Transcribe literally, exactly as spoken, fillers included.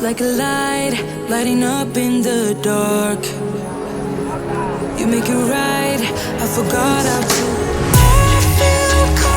Like a light, lighting up in the dark. You make it right, I forgot how to. I feel